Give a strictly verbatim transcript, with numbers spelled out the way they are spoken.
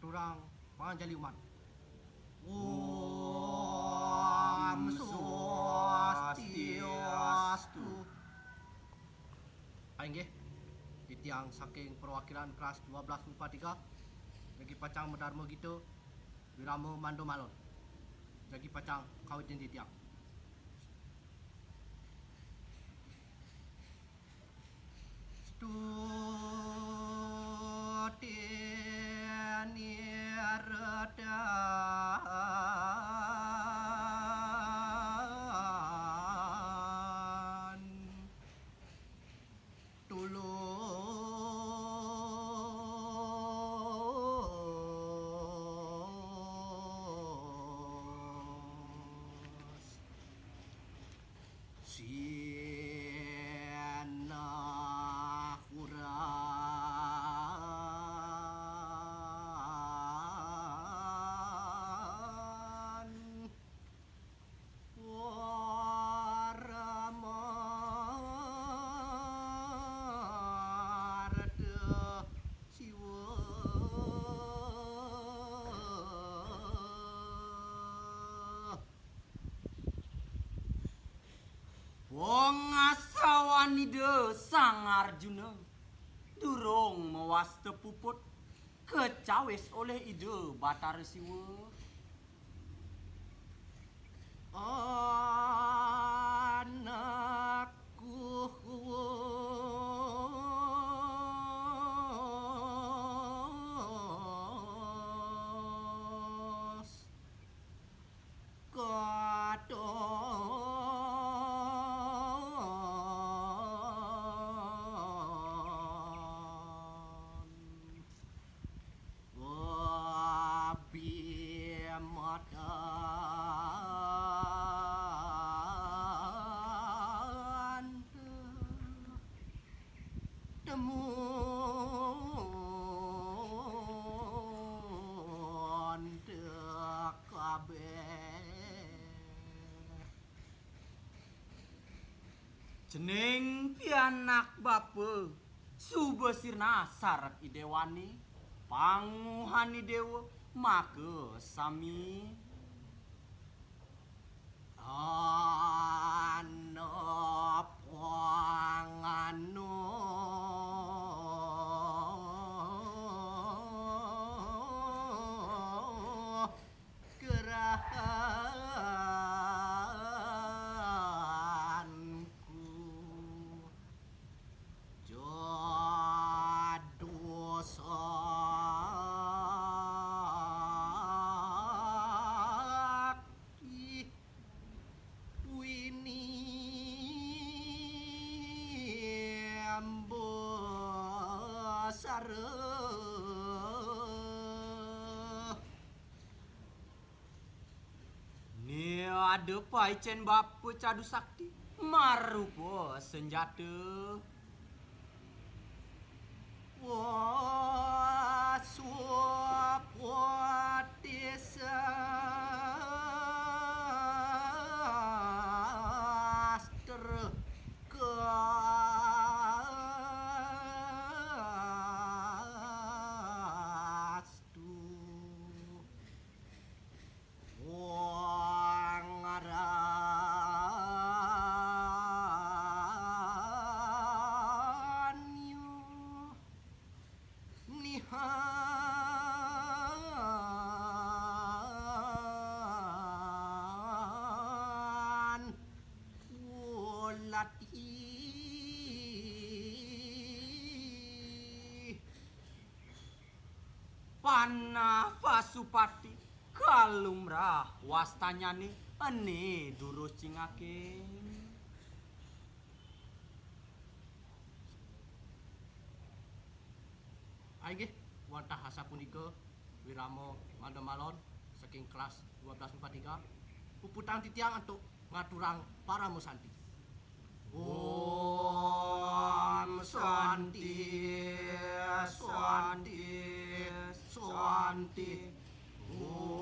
ngaturang panganjali umat. Om Swastiastu. Inggih, titiang saking perwakilan kelas dua belas empat tiga, jagi pacang madarma gita, wirama manda malon. Jagi pacang kawitin titiang. Stuti nirdan tulus. Sinahuran. Waramarta Siwa. Pangasawan Ida Sang Arjuna durung mawasta puput, kacawis olih Ida Batara Siwa. Anakku. Katon. Abimatan. Temun kabeh. Cening pianak bapa, suba sirna sareng Ida Wani, panguhan Ida Dewa, maka sami. Ana pangano. Gerahanku. Jadu sakti. Wini ambasara. Né ada paicén bapa cadu sakti, marupa senjata. Waswapati sastra kastu. Wong aranyo nihan ulati. Panah Pasupati, kalumrah wastanyané ené durus cingaking. Inggih, wantah asapunika wirama manda malon saking kelas dua belas empat tiga, puputang titiang antuk ngaturang parama santi. Om Santi, Santi, Santi. Om